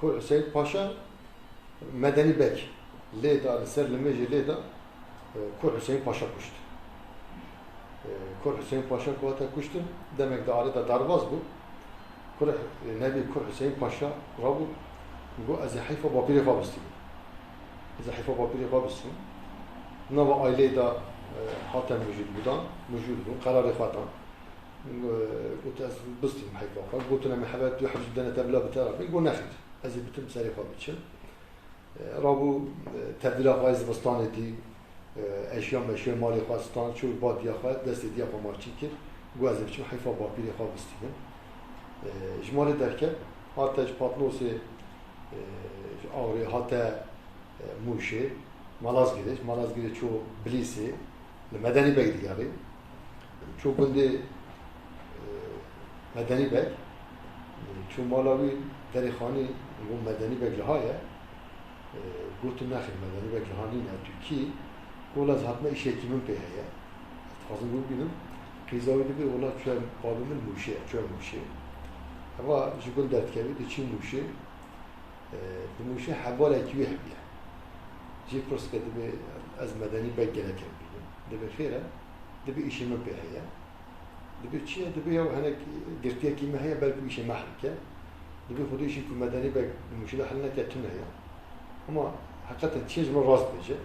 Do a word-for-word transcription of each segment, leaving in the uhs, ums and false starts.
Kur Hüseyin Paşa, Medenî Beg lê da, li ser limêjê lê da, e, Kur Hüseyin Paşa kuşt. E, Kur Hüseyin Paşa ku hate kuştin, demek di arê de derbas bû. Kur, e, nevê Kur Hüseyin Paşa rabû, got, "Ez ê heyfa bapîrê xwe bistînim. Ez ê heyfa bapîrê xwe bistînim." Nava aileyê de, e, hate mijûl bidan, mijûl bûn, qerarê xwe dan. Got, "Ez bistînim heyfa xwe." Gotin, "Em ê hebe tu hevcî bidene te bila bi te re." Got, "Nexêr, ez ê bitim serê xwe biçim." E, rabû, e, tevdîra xwe yê zivistanê dî, e, eşya meşya malê xwe stan, çû ba diya xwe, destê diya xwe maçî kir, got, "Ez ê biçim heyfa bapîrê xwe bistînim." E, ji malê derket, hate ji Patnosê, e, ji Awrê hate, e, Mûşê, Malazgirê, ji Malazgirê çû Bilîsê, li Medenî Beg digerî. Çû gundê, e, Medenî Beg, çû mala wî, derê xanî, got, "Medenî Beg liha ye." E, gotin, "Nexêr, Medenî Beg liha nîne, tu kî?" Got, "Wela ez hatime, îşekî min pê heye. Ez dixwazim wî bibînim." Qîza wî dibê, "Wela çûye babê min Mûşê, çûye Mûşê." Heva ji gund derdikevî, diçî Mûşê. E, di Mûşê hevalekî wî hebiye. Jê pirs dike, dibê, "Ez Medenî Beg gelek bibînim." Dibê, "Xêr e?" Dibê, "Îşê min pê heye." Dibê, "Çi ye?" Dibê, "Ya hinek girtiyekî me heye, belkî îşê me hel bike." Dibê, "Xwedê jî ku Medenî Beg di Mûşê de hel neke, tune ye. Ama heqeten çi ye, ji min rast bêje."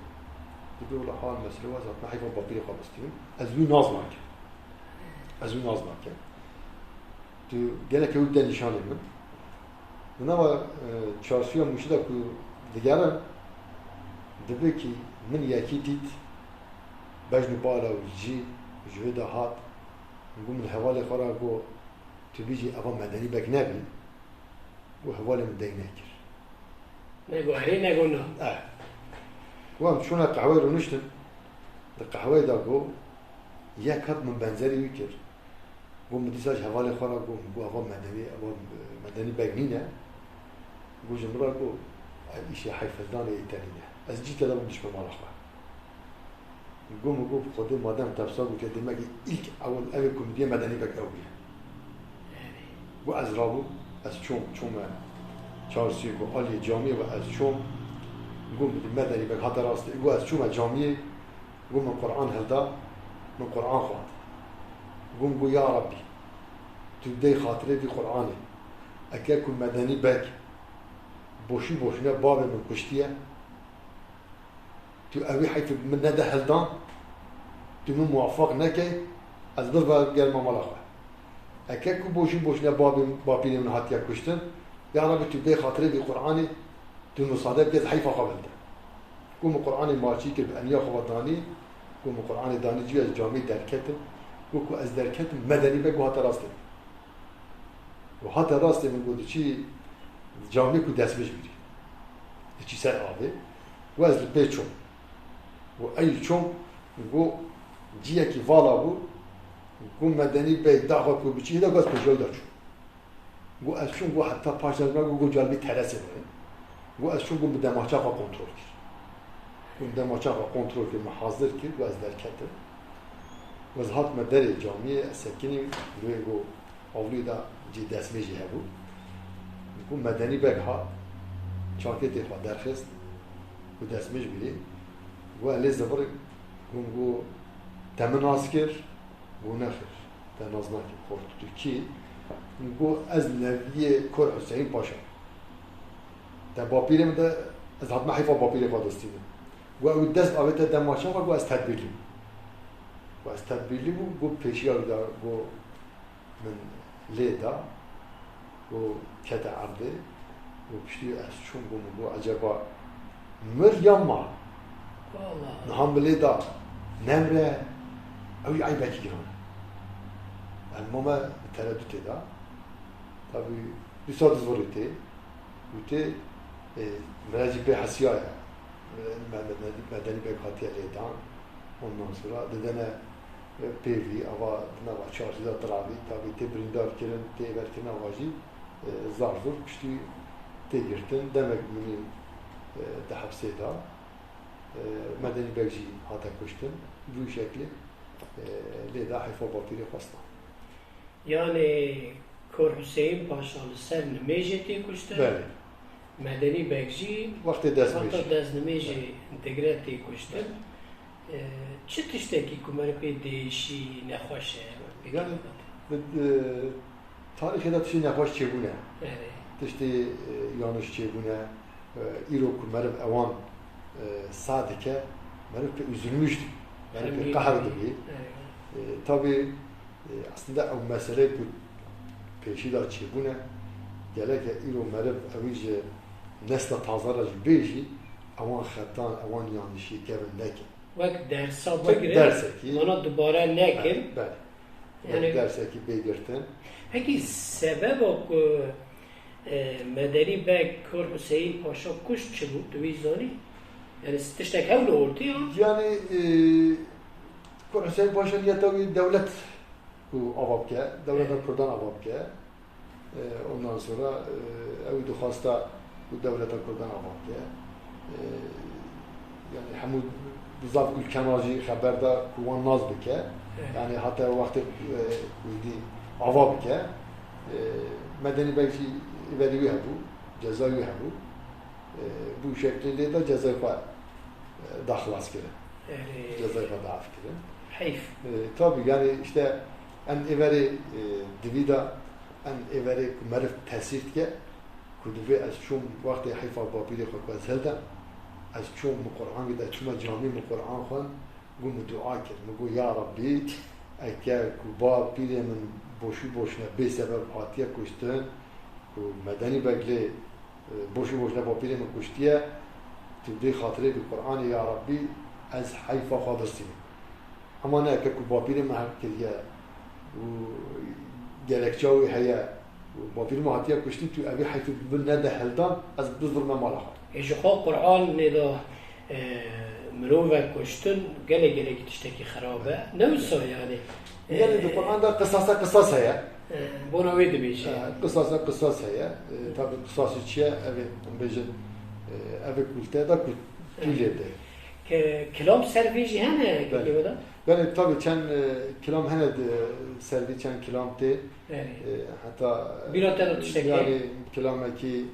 Dibê, "Wela hal mesele wisa, ez hatime heyfa bapîrê xwe bistînim. Ez wî nas nakim. Ez wî nas nakim. Tu gelek ew bide nîşanê min." Di nava, e, çarşiya Mûşê de ku digerin, dibê kî min yekî dît, bejn û bala wî jî ji wê de hat. Got, min hevalê xwe re got, "Tu bêjî eva Medenî Beg nebî." Got, "Hevalê min deng nekir." Nego erê, nego na. Eh. Got, em çûne qehweyê rûniştin. Di qehweyê de got, yek hat min benzerî wî kir. Got, "Min dîsa ji hevalê xwe re got, min got, eva Medenî, eva Medenî Beg nîne." Got, "Ji min re got, ev îşê heyfhildanê yê te nîne. Ez cî te de bim, diçime mala xwe." Got, "Min got, bi Xwedê madem te wisa gotiye, demek îlk ewil ew ê ku min dîye Medenî Beg ew bûye." Got, "Ez rabûm, ez çûm, çûme çarşiyê ku aliyê camiyê ve ez çûm." Got, "Min dî Medenî Beg hate rastê." Got, "Ez çûme camiyê." Got, "Min Quran hilda, min Quran xwend." Got, "Got, ya Rabbî, tu bidey xatirê vî Quranê. Eke ku Medenî Beg boşî boşîne bavê min kuştiye, tu ewî heyfê min nede hildan, tu min muwafaq nekey, ez bigerime mala xwe. Eke ku boşî boşîne babê, bapîrê min hatiye kuştin, ya Rabbî, tu bidey xatirê vî Quranê, tu misade bike ez heyfa xwe bildim." Got, "Min Quranê maçî kir, bi eniya xwe ve danî." Got, "Min Quranê danî cî, ez camî derketim." Got, "Ku ez derketim, Medenî Beg got hate rastê min." Got, "Hate rastê min." Got, "Diçî camî ku destmij bîrî, diçî ser avê." Got, "Ez li pê çûm." Got, "Ey çûm." Got, "Ciyekî vala bû." Got, "Medenî Beg daxa ku biçî hêda." Got, "Ez pêşiya wî de çûm." Got, "Ez çûm." Got, "Heta paş dest me got, got calbî teresê min." Got, "Ez çûm." Got, "Min demaça xwe kontrol kir." Got, "Min demaça xwe kontrol kir, min hazir kir." Got, "Ez derketim." Got, "Ez hatime derê camiyê, ez sekinî, wê got, avlûyê de cî destmêjî hebû." Got, "Medenî Beg hat, çaketê xwe derxist, got, destmêj bîrî." Got, "Ez lê zivirîm." Got, "Got, te min nas kir?" Got, "Nexêr, te nas nakim, xort tu kî?" Got, "Ez neviyê Kur Huseyîn Paşa. Te bapîrê min de, ez hatime heyfa bapîrê xwe distînim." Got, "Ew dest avête demaça xwe." Got, "Ez tedbîrlî bûm." Got, "Ez tedbîrlî bûm." Got, "Pêşiya wî de." Got, "Min lê da." Got, "Kete erdê." Got, "Piştî ez çûm." Got, "Min got, eceba mir ya ma?" Wala. "Niha min lê da nemre, ew yî eybekî giran e." Em mame bi teredutê de. Tabî, dîsa dizvirî tê. Û tê, e, mire jî pê hesiyaye. Me-, me-, me-, Medenî Beg hatiye lêdan. Ondan sonra didene, e, pêvî, ava di nava çarşî de diravî. Tabî tê birîndar kirin, tê êver kirin, ava jî, e, zar zor piştî tê girtin. Demek minî, e, di hepsê de, e, Medenî Beg jî hate kuştin. Bi wî şeklê, e, lê da heyfa bapîrê xwestan. Yanê Kor Huseyîn Paşa li ser nimêjê tê kuştin. Belê. Medenî Beg jî wextê destnimêjî, wexta destnimêjî digre tê kuştin. E, çi tiştekî ku meriv pê diêşî nexweş e? Yanî, bi, e, tarîxê de tiştê nexweş çêbûne. Erê. Tiştê, e, yanlış çêbûne. E, îro ku meriv ewan, e, sah dike, meriv pê üzülmüş dibî. Meriv pê qehr dibî. Erê. E, tabî, e, aslında ew meseleyê ku pêşî de çêbûne, gereke îro meriv ewî ji nesla taze re jî bêjî, ewan xetan, ewan yanlişî kevin nekin. Wek dersa wek bigirin, dersekî, mana dubare nekin. Belê, belê. Wek yani dersekî bê girtin. Pekî sebeba ku, e, Medenî Beg Kor Huseyîn Paşa kuşt çi bû? Tu wî zanî? Yani tiştek hewl ortî ya? Yani, e, Kor Huseyîn Paşa niyeta wî dewlet ku ava bike, dewleta Kurdan ava bike. E, ondan sonra, e, ew dixwasta ku dewleta Kurdan ava bike. E, yani hemû bi zaf ülkena jî xeber da ku wan nas bike. Evet. Yani heta wextê, e, wîdî ava bike. E, Medenî Beg jî verî wî hebû, ceza wî hebû. E, bu şeklê lê da cezayê xwe, e, da xilas kirin. Erê. Cezayê xwe da af kirin. Heyf. E, tabii yani işte em êverê, e, divî da em êverê ku meriv tesîr dike, ku divê ez çûm wextê heyfa bapîrê xwe ku ez hildem, ez çûm min Qur'an gide, çûme camî min Qur'an xwend, got min dua kir. Min got, ya Rabbî, eke ku bapîrê min boşû boşne bê sebeb hatiye kuştin, ku Medenî Beg lê, e, boşû boşne bapîrê min kuştiye, tu bê xatirê bi Qur'anê ya Rabbî, ez heyfa xwe birsînim. Hema ne eke ku bapîrê me heq kiriye û gerekça wî heye û bapîrê me hatiye kuştin, tu evî heyfê bi nede hildan, ez bizilme mala xwe. Ê ji xwe Qur'anê de, e, mirovek kuştin gelek gelekî tiştekî xirab e. Ne wisa yani. Yani di Qur'an de qisasa qisas heye. E, bona wê dibêje. E, qisasa qisas heye. E, tabi qisasî çi ye? Evê em bêjin, e, evê kulte de ku pîlê de. Ke-, kilam ser vê jî hene, belê. Kekê weda? Belê, tabi çend, e, kilam hene de, ser vê çend kilam tê. Belê. E, heta, bîra te de tiştekî? Yani kilamekî,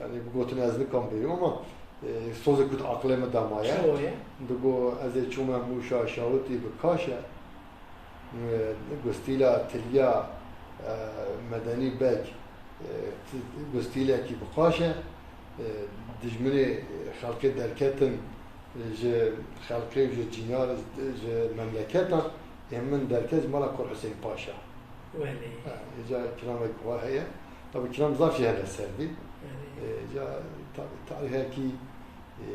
yani bi gotin ez nikom bêjim ama, e, sozê ku di aqilê min de maye. Çi o ye? Digo ez ê çûme Mûşa Şawitî bi kaş e. E, gustîla tiliya, e, Medenî Beg, e, ti-, gustîlekî bi qaş e. E, dijminê xelkê derketin, e, ji xelkê û ji cînar, ji memleketan, ê min derket ji mala Kur Huseyîn Paşa. Welê. Ha, êca kilamek wa heye. Tabi kilam zaf jî hene ser vî. Welê. E, ca tabi tarîhekî, e,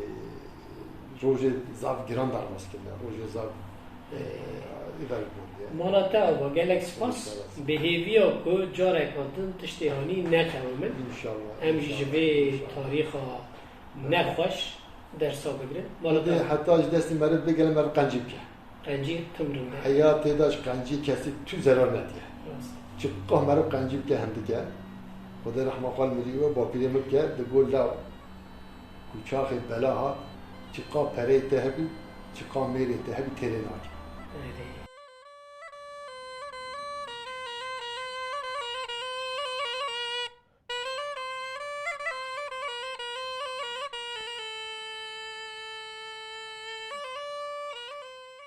rojê zaf giran derbas kirine, rojê zaf, e, îver bûn diye. Mala te ava, gelek spas. Bi hêviya ku careka din tiştê hanî neqewimin. Înşallah. Em jî ji vê tarîxa nexweş dersa bigrin. Mala te ava. Heta ji destê meriv bê, gelek meriv qencî bike. Qencî tim rind e. Heyatê de ji qencî kesî tu zerar nediye. Rast. Çiqas meriv qencî bike hindik e. Xwedê rehma xwe li mirî we, bapîrê min bike, digo law. Ku çaxê bela hat, çiqa pereyê te hebî, çiqa mêrê te hebî têrê nake. Erê.